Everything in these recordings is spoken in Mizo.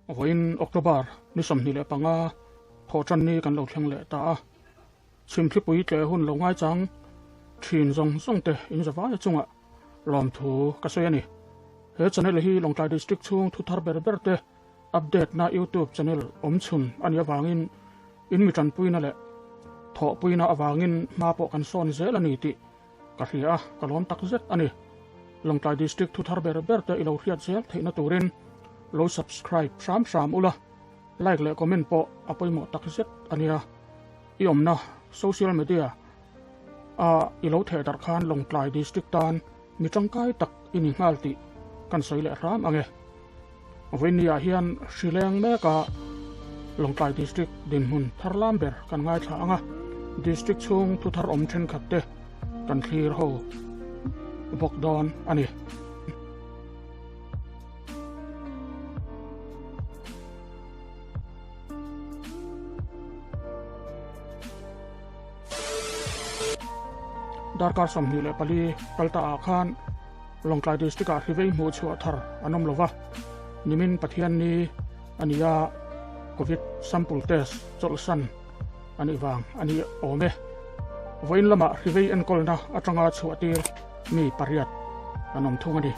Vawiin October ni 25 thawhtanni kan lo thleng leh ta a, chhimthlipui tle hun lo ngaichang thin zawng zawng te in zavai chungah lawmthu ka sawi a ni. He channel hi Lawngtlai District chhung thu thar ber ber te update na YouTube channel awm chhun a nih avangin in mi tanpuina leh thawhpuina avangin hma pawh kan sawn zel a ni tih ka hria a, ka lawm tak zet a ni. Lawngtlai District thu thar ber ber te i lo hriat zel theihna turin lo subscribe hram hram ula, like leh comment pawh a pawimawh tak zet a nia. I awmna social media a i lo theh darh khan Lawngtlai District tan mi tangkai tak i ni nghal tih kan sawi leh hram ang e. Vawinia hian hri leng meka Lawngtlai District dinhmun thar lam ber kan ngaithla ang a, District chhung thu thar awm thenkhat te kan thlir ho bawk dawn a ni. Darkar 24 kal ta ah khan Lawngtlai District ah hrivei hmuh chhuah thar an awm lova, nimin Pathianni a ni a, Covid sample test chawlhsan a nih vang a ni awm e. Vawiin lamah hrivei enkawlna atanga chhuah tir mi pariat an awm thung a ni.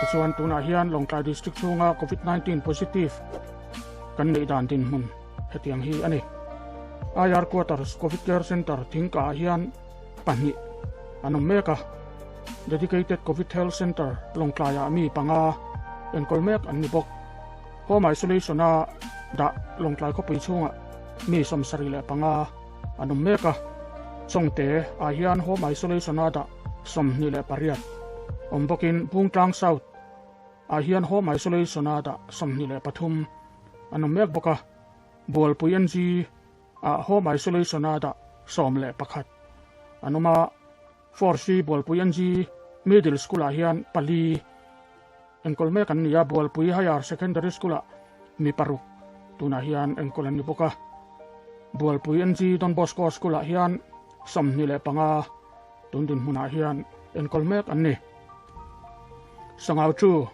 Tichuan tunah hian Lawngtlai District chhunga Covid 19 positive kan neih dan dinhmun hetiang hi a ni. IR Quarters Covid Care Centre thingkah ah hian pahnih an awm mek a, Dedicated Covid Health Centre Lawngtlaiah mi panga enkawl mek an ni bawk. Home Isolation-a dah Lawngtlai khawpui chhungah mi 75 an awm mek a, Chawngte ah hian Home Isolation-a dah 28 awm bawkin Bungtlang South ah hian Home Isolation-a dah 23 an awm mek bawk a, Bualpui NG ah Home Isolation-a dah 11 an awm a, Force hi Bualpui NG Middle School-ah hian pali enkawl mek an ni a, Bualpui Higher Secondary School-ah mi paruk tunah hian enkawl an ni bawk a, Bualpui NG Don Bosco School-ah hian 25 tun dinhmunah hian enkawl mek an ni. Sangau chu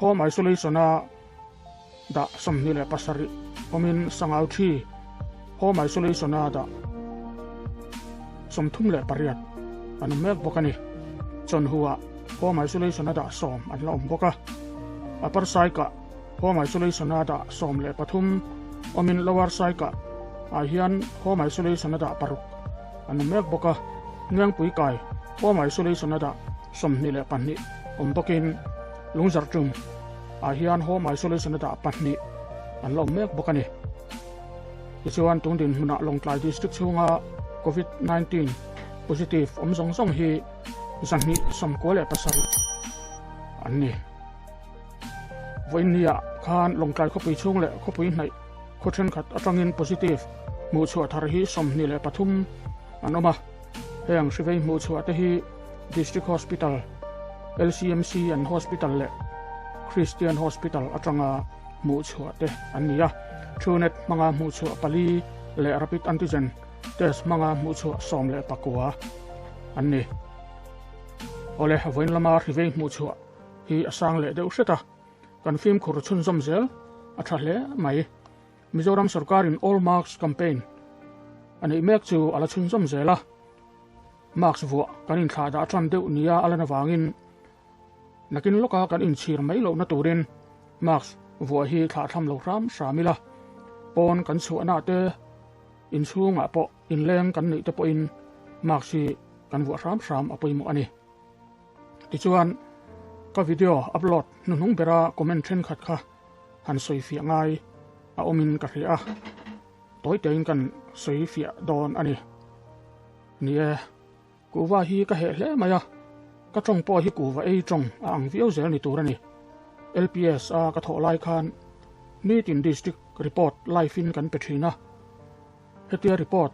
Home Isolation-a dah 27 awmin Sangau thi Home Isolation-a dah 38 an awm mek bawk a ni. Chawnhua Home Isolation-a dah 10 an la awm bawk a. Upper Saikah Home Isolation-a dah 13 awmin Lower Saikah ah hian Home Isolation-a dah paruk an awm mek bawk a. Ngengpui kai Home Isolation-a dah 22 awm bawkin Lungzarhtum ah hian Home Isolation-a dah pahnih an la awm mek bawk a ni. Tichuan tun dinhmunah Lawngtlai District chhunga Covid 19 positive awm zawng zawng hi 297 an ni. Vawiinniah khan Lawngtlai khawpui chhung leh khawpui hnaih khaw thenkhat atangin positive hmuhchhuah thar hi 23 an awm a. Heng hrivei hmuhchhuah te hi District Hospital, LCMC and Hospital leh Christian Hospital atanga hmuhchhuah te an ni a. Truenet hmanga hmuhchhuah pali leh Rapid Antigen Test hmanga hmuhchhuah 19 an ni. Awle, vawiin lama hrivei hmuhchhuah hi a sang leh deuh hret a, kan fimkhur chhunzawm zel a tha hle mai. Mizoram sorkarin All Marks Campaign a neih mek chu a la chhunzawm zel a, Marks vuah kan inthlah dah tan deuh nia a lan avangin nakin lawka kan inchhir mai lohna turin Marks vuah hi thlah tham lo hram hram ila, pawn kan chhuahna te inchhungah pawh inleng kan neih te pawhin Marks hi kan vuah hram hram a pawimawh a ni. Tichuan ka video upload hnuhnung bera comment thenkhat kha han sawi fiah ngai a awmin ka hria a, tawi tein kan sawi fiah dawn a ni. Ni e, kuhva hi ka heh hle mai a, ka tawng pawh hi kuhva ei tawng a ang viau zel ni tur a ni. LPS a ka thawh lai khan nitin district report live in kan pe thin a, hetia report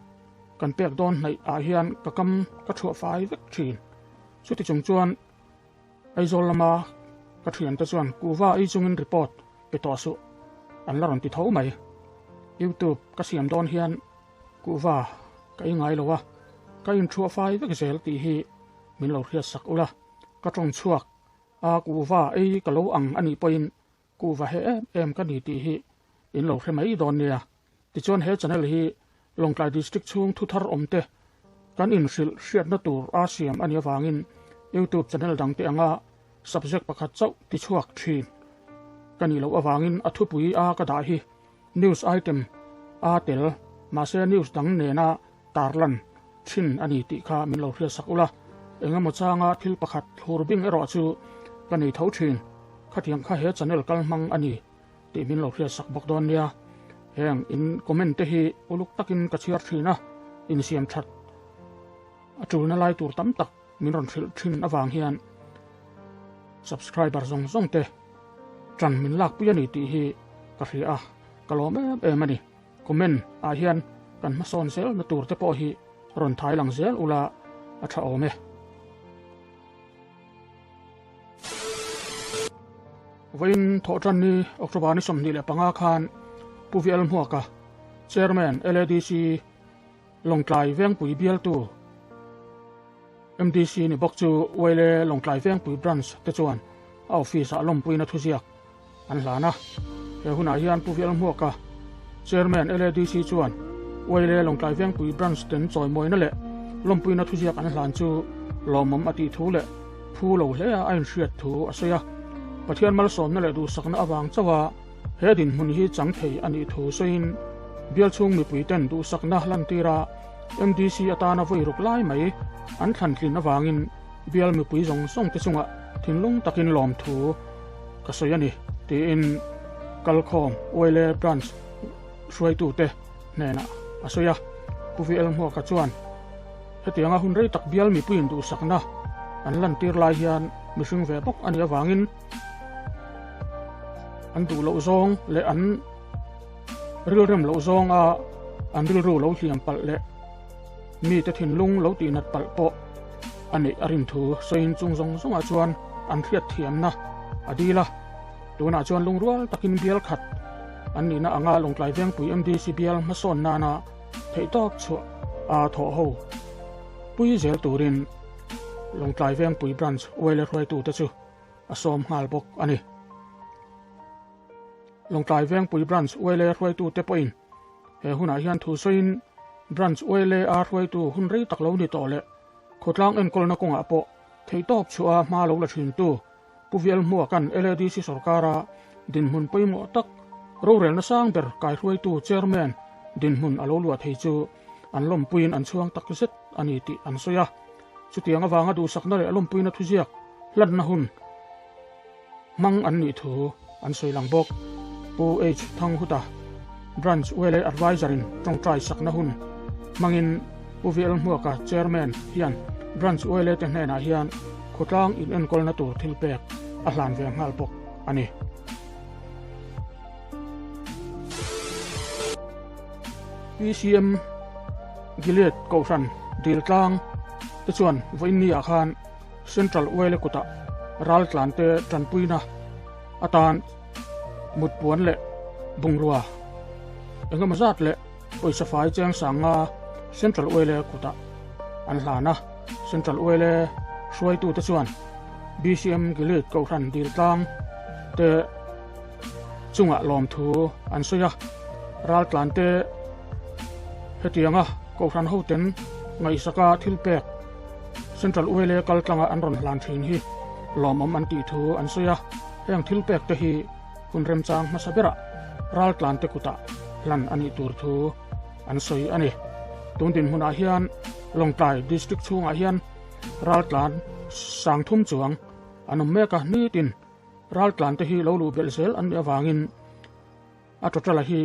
kan pek dawn hnaih ah hian ka kam ka thuah fai vek thin. Chuti chung chuan Aizawl lama ka thiante chuan kuhva ei chungin report pe tawh suh an la rawn ti tho mai. YouTube ka siam dawn hian kuhva ka ei ngai lo a, ka inthuah fai vek zel tih hi min lo hriat sak ula, ka tawng chhuak a kuhva ei ka lo ang a nih pawhin. Kuhva he em em ka ni tih hi in lo hre mai dawn nia. Tichuan he channel hi Lawngtlai District chhung thu thar awm te kan inhrilh hriatna tur a siam a nih avangin YouTube channel dang te anga subject pakhat chauh ti chhuak thin ka nih loh avangin a thupui a ka dah hi news item a tel mahse news dang nena tarlan thin a ni tih kha min lo hriatsak ula, engemaw changa thil pakhat thlur bing erawh chu ka nei tho thin, khatiang kha he channel kal hmang a ni tih min lo hriatsak bawk dawn nia. Heng in comment te hi uluk takin ka chhiar thin a, insiam that a tulna lai tur tam tak min rawn hrilh thin avang hian subscriber zawng zawng te tan min lakpui a ni tih hi ka hria a, ka lawm em em a ni. Comment ah hian kan hmasawn zel na tur te pawh hi rawn thai lang zel ula a tha awm e. Vawiin thawhtan ni October ni 25 khan Pu VL Hmuaka, Chairman LADC Lawngtlai Vengpui bialtu MDC ni bawk chu Uaile Lawngtlai Vengpui Branch te chuan a office ah lawmpuina thuziak an hlan a. He hunah hian Pu Vial Hmuaka, Chairman LADC chuan Uaile Lawngtlai Vengpui Branch ten chawimawina leh lawmpuina thuziak an hlan chu lawmawm a tih thu leh phu lo hle a a inhriat thu a sawi a. Pathian malsawmna leh duhsakna avang chauha he dinhmun hi chang thei a nih thu sawiin bial chhung mipui ten duhsakna lantira MDC atana vawi ruk lai mai an thlan tlin avangin bial mipui zawng zawng te chungah thinlung takin lawmthu ka sawi a ni, tiin kalkhawm Uaile Branch hruaitute hnenah a sawi a. Pu VL Hmuaka chuan hetianga hun rei tak bial mipuiin duhsakna an lantir lai hian mihring ve bawk a nih avangin an duh loh zawng leh an rilrem loh zawnga an rilru lo hliam palh leh mite thinlung lo tihnat palh pawh a neih a rin thu sawiin chung zawng zawngah chuan an hriat thiamna a dil a. Tunah chuan lungrual takin bial khat an nihna anga Lawngtlai Vengpui MDC bial hmasawn nana theihtawp chhuah a thawh ho pui zel turin Lawngtlai Vengpui Branch Uaile hruaitute chu a sawm nghal bawk a ni. Lawngtlai Vengpui Branch Uaile hruaitute pawhin He hunah hian thu sawiin Branch YLA hruaitu hun rei tak lo ni tawh leh khawtlang enkawlna kawngah pawh theihtawp chhuah a hma lo la thintu Pu Vial Hmuaka'n LADC sorkara dinhmun pawimawh tak rorelna sang ber kaihruaitu Chairman dinhmun a lo luah thei chu an lawmpuiin an chhuang tak zet a ni tih an sawi a. Chutiang avanga duhsakna leh lawmpuina thuziak hlanna hun hmang an nih thu an sawi lang bawk. Pu H. Thanghuta, Branch YLA Adviser in tawngtai sakna hun hmangin Pu VL Hmuaka, Chairman, hian Branch YLA te hnenah hian khawtlang inenkawlna tur thil pek a hlan ve nghal bawk a ni. PCM Gilead Kohhran Diltlang te chuan vawiinni-ah khan Central Uaile kutah raltlante tanpuina atan mutpuan leh bungrua engemaw zat leh pawisa fai cheng sanga Central Uaile kutah an hlan a. Central Uaile hruaitute chuan BCM Gilead Kohhran Diltlang te chungah lawmthu an sawi a, raltlante hetianga Kohhran hoten ngaihsaka thil pek Central ULA kal tlanga an rawn hlan thin hi lawmawm an tih thu an sawi a, heng thil pek te hi hun remchang hmasa berah raltlante kutah hlan a nih tur thu an sawi a ni. Tun dinhmunah hian Lawngtlai District chhungah hian raltlan sangthum chuang an awm mek a, nitin raltlante hi lo luh belh zel an nih avangin a tawtala hi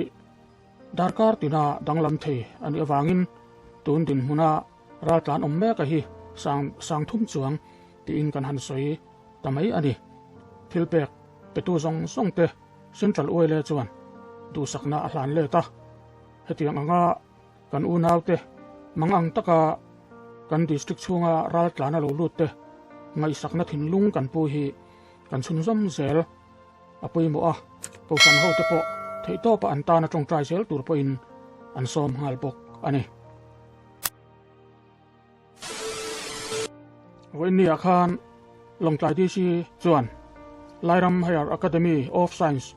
darkar tina danglam thei a nih avangin tun dinhmuna Raltlan awm mek a hi sang sang thum chuang tiin kan han sawi ta mai a ni. Thil pek petu zawng zawng te Central YLA chuan duhsakna a hlan let a. Hetiang anga kan unaute mang ang taka kan district chhunga raltlan a lo lut te ngaihsakna thinlung kan pu hi kan chhunzawm zel a pawimawh a, Kohhran hote pawh theihtawpa an tana tawngtai zel tur pawhin an sawm nghal bawk a ni. Vawiinniah khan Lawngtlai DC chuan Lairam Higher Academy of Science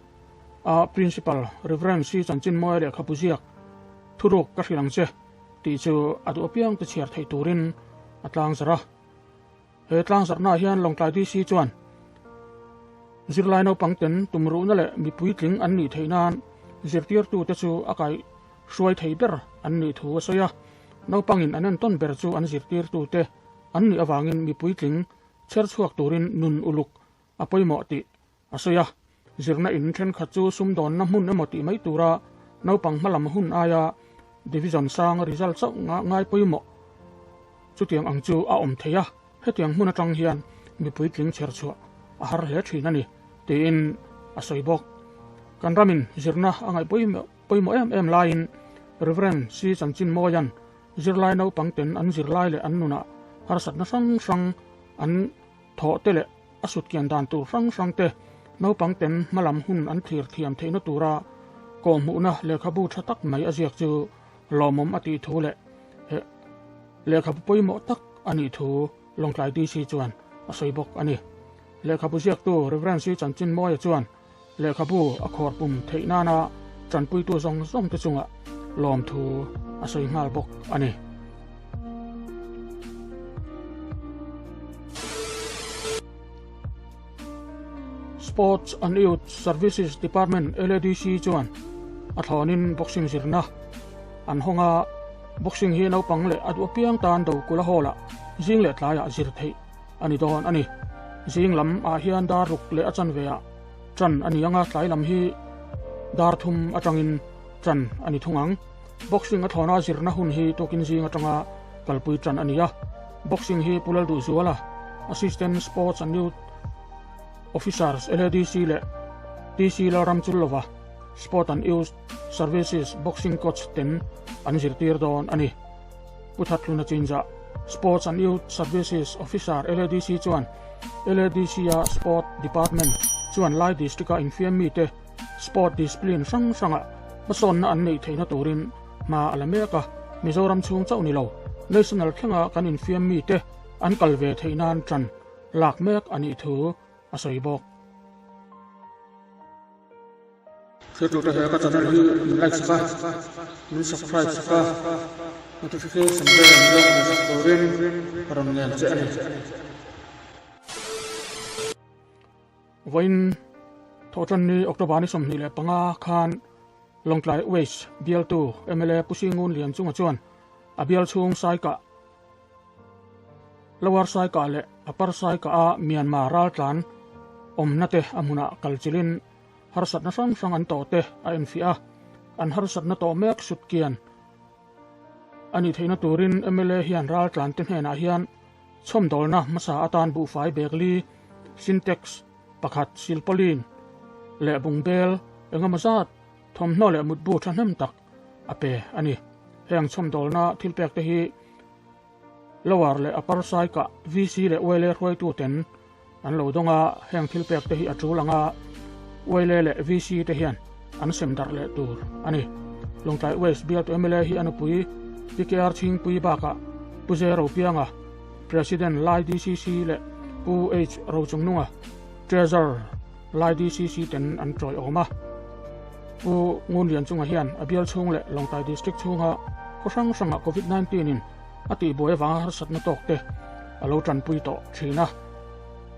a Principal Rev. C Chanchinmawia lehkhabu ziak thuruk ka hrilh ang che tih chu a duh apiang te chhiar theih turin a tlangzarh a. He tlangzarhnaah hian Lawngtlai DC chuan zirlai naupang ten tumruhna leh mipui tling an nih theih nan zirtirtute chu a kaih hruai thei ber an nih thu a sawi a. Naupangin an entawn ber chu an zirtirtute an nih avangin mipui tling chher chhuak turin nun uluk a pawimawh tih a sawi a. Zirna in thenkhat chu sumdawnna hmun emaw tih mai tura naupang hmalam hun aia division sang result chauh ngai pawimawh chutiang ang chu a awm thei a, hetiang hmun atang hian mipui tling chher chhuah a har hle thin a ni tiin a sawi bawk. Kan ramin zirna a ngaih pawimawh em em laiin Rev. C. Chanchinmawia'n zirlai naupang ten an zirlai leh an nunah harsatna hrang hrang an thawh te leh a sutkian dan tur hrang hrang te naupang ten hmalam hun an thlir thiam theihna tura kawhhmuhna lehkhabu tha tak mai a ziak chu lawmawm a tih thu leh lehkhabu pawimawh tak a nih thu Lawngtlai DC chuan a sawi bawk a ni. Lehkhabu ziaktu Rev. C. Chanchinmawia chuan lehkhabu a khawr pum theih nana tanpuitu zawng zawng te chungah lawmthu a sawi nghal bawk a ni. Sports and Youth Services Department LADC chuan a thlawnin boxing zirna an hawng a, boxing hi naupang leh a duh apiang tan Dokula Hall-ah zing leh tlaiah zir theih a ni dawn a ni. Zing lam ah hian dar ruk leh a chanve ah tan a ni ang a, tlai lam hi dar thum atangin tan a ni thung ang. Boxing a thlawna zirna hun hi tukin zing atanga kalpui tan a ni a. Boxing hi Pu Lalduhzuala, Assistant Sports and Youth Officers LADC leh TC Lalramchullova, Sport and Youth Services Boxing Coach ten an zirtir dawn a ni. Pu Thathluna Chinzah, Sports and Youth Services Officer LADC chuan LADC-a Sport Department chuan Lai District-a infiam mite sport discipline hrang hrangah hmasawnna an neih theihna turin hma a la mek a, Mizoram chhung chauh ni lo, National thlenga kan infiam mite an kal ve theih nan ṭan lak mek a nih thu a sawi bawk. Thiltute he ka channel hi min like sak a, min subscribe sak a, notification bell min lo hmuh sak turin ka rawn ngen che a ni. Vawiin Thawhtanni October ni 25 khan Lawngtlai West bialtu mla Pu Singun Lianchunga chuan a bial chhung Saikah Lower Saikah leh Upper Saikah a Myanmar raltlan awmna te a hmunah kal chilhin harsatna hrang hrang an tawh te a enfiah a, an harsatna tawh mek sutkian a nih theihna turin mla hian raltlan te hnenah hian chhawmdawlna hmasa atan buhfai bekli, Sintex, pakhat, silpauline leh bungbel engemaw zat thawmhnaw leh mutbu thahnem tak a pe a ni. Heng chhawmdawlna thilpek te hi Lower leh Upper Saikah VC leh YLA hruaituten an lo dawng a, heng thilpek te hi a tul ang a, YLA leh VC te hian an sem darh leh tur a ni. Lawngtlai West bialtu mla hi a nupui PKR Chhingpui bakah Pu J Ropianga, President Lai DCC leh Pu H Rochungnunga, Treasurer Lai DCC ten an tawiawm a. Pu Ngunlianchunga hian a bial chhung leh Lawngtlai District chhunga khaw hrang hrangah Covid 19 in a tihbuai avanga harsatna tawk te a lo tanpui tawh thin a.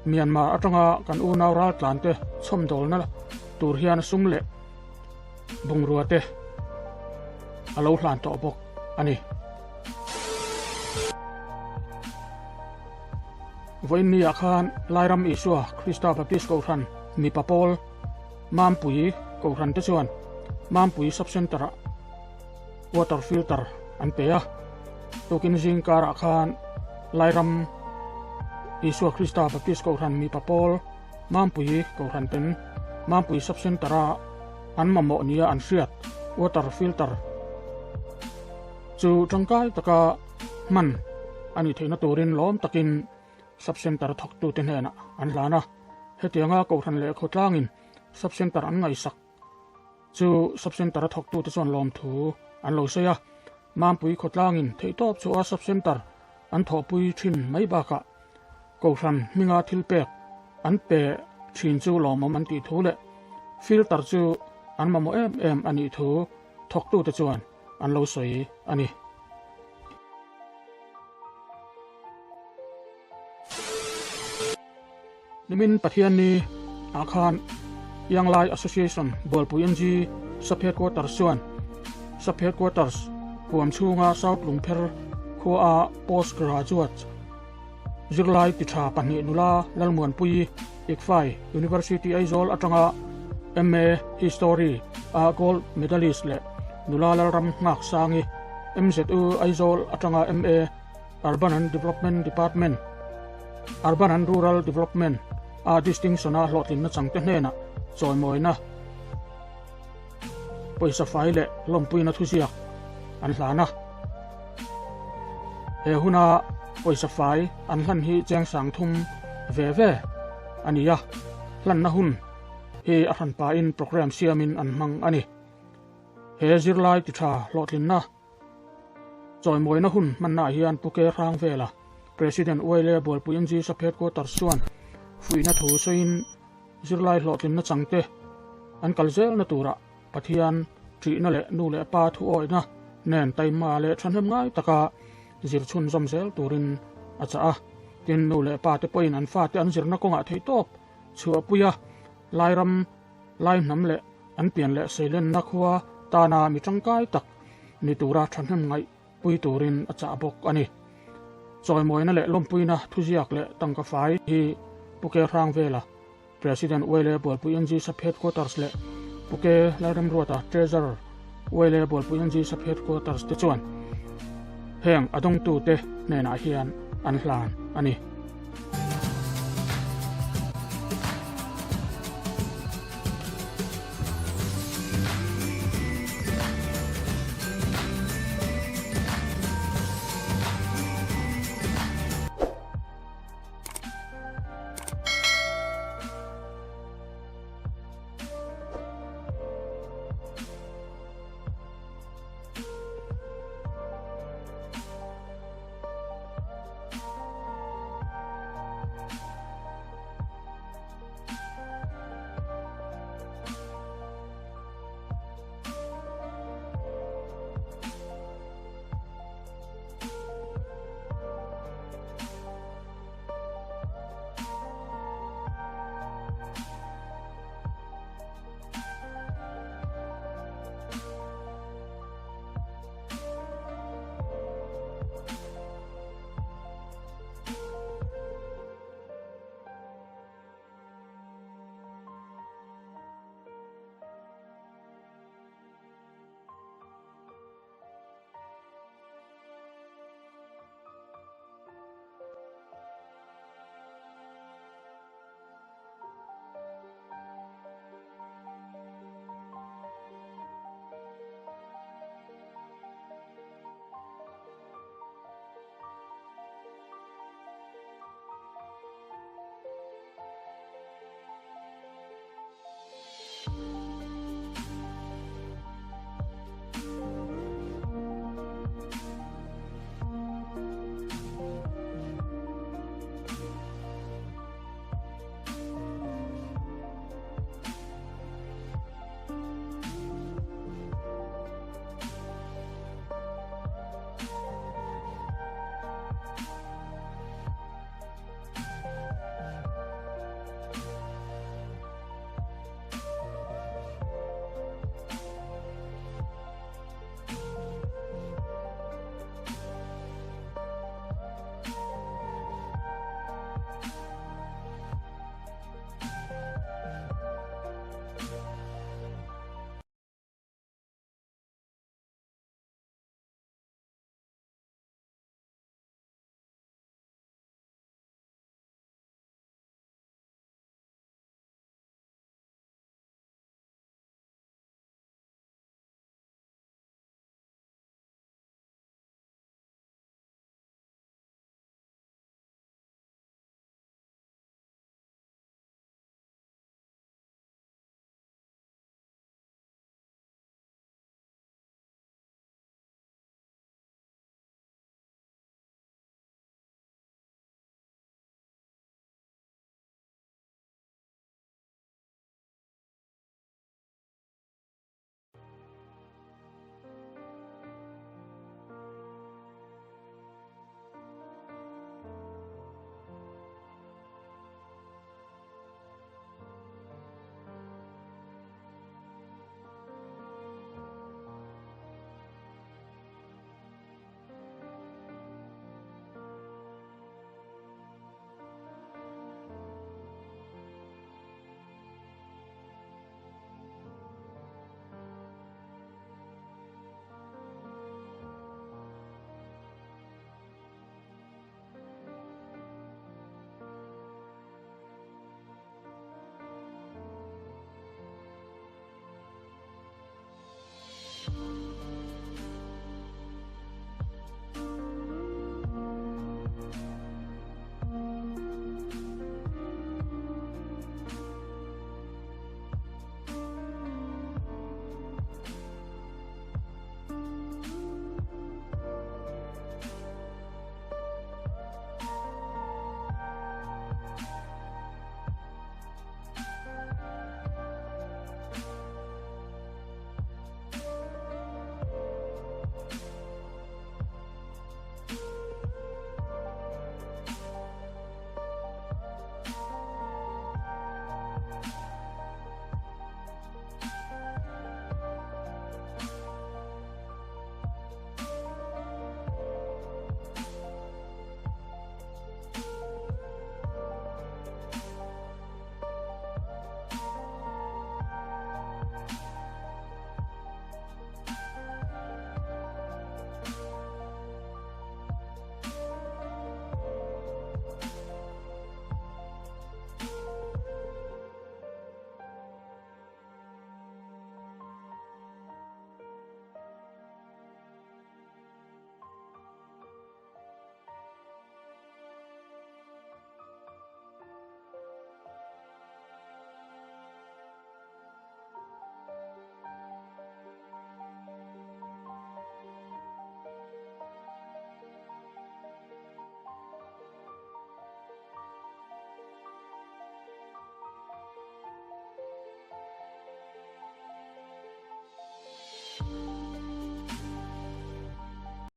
Myanmar atanga kan unau raltlan te chhawmdawlna tur hian sum leh bungrua te a lo hlan tawh bawk a ni. Vawiin ni ah khan Lairam Isua Krista Baptist Kohhran mipa pawl Mampui Kohhran te chuan Mampui Sub Centre ah water filter an pe a, tukin zing karah khan Lairam Isua Krista Baptist Kohhran mipa pawl Mampui Kohhran ten Mampui Sub Centre a an mamawh nia an hriat water filter chu tangkai taka hman a nih theihna turin lawm takin Sub Centre thawktute hnenah an hlan a, hetianga Kohhran leh khawtlangin Sub Centre an ngaihsak Chu Sub Centre a thawktute chuan lawmthu an lo sawi a, Mampui khawtlangin theihtawp chu a Sub Centre an thawhpui thin mai bakah Kohhran hminga thil pek an pe thin chu lawmawm an tih thu leh filter chu an mamawh em em a nih thu thawktute chuan an lo sawi a ni. Nimin Pathianni ah khan Young Lai Association Bualpui NG Sub Headquarters chuan Sub Headquarters huam chhunga South Lungpher khua-a Post Graduate zirlai titha pahnih nula Lalmuanpuii ICFAI University Aizawl atanga MA History a Gold Medalist leh nula Lalram Nghaksangi MZU Aizawl atanga MA Urban and Development Department, Urban and Rural Development, a distinction-a hlawhtlinna changte hnenah chawimawina, pawisa fai leh lawmpuina thuziak an hlan a. He huna pawisa fai an hlan hi cheng sang thum ve ve a ni a, hlanna hun hi a hranpain programme siamin an hmang a ni. He zirlai titha hlawhtlinna Chawimawina hun hmannaah hian Pu Ke Hrangvela, President Uaile Bualpui NG Sub Headquarters chuan fuihna thu sawiin zirlai hlawhtlinna changte an kal zelna turah Pathian ṭihna leh nu leh pa thuawihna nen taima leh ṭhahnem ngai taka zir chhunzawm zel turin a chah a. Tin, nu leh pa te pawhin an fate an zirna kawngah theihtawp chhuahpuia Lairam Lai hnam leh an pian leh seilenna khua tana mi tangkai tak ni tura thahnem ngaih pui turin a chah bawk a ni. Chawimawina leh lawmpuina thuziak leh tangka fai hi Pu Ke Hrangvela, President Uaile Bualpui NG Sub Headquarters leh Pu Ke Lalremruata, Treasurer, Uaile Bualpui NG Sub Headquarters te chuan heng a dawngtute hnenah hian an hlan a ni.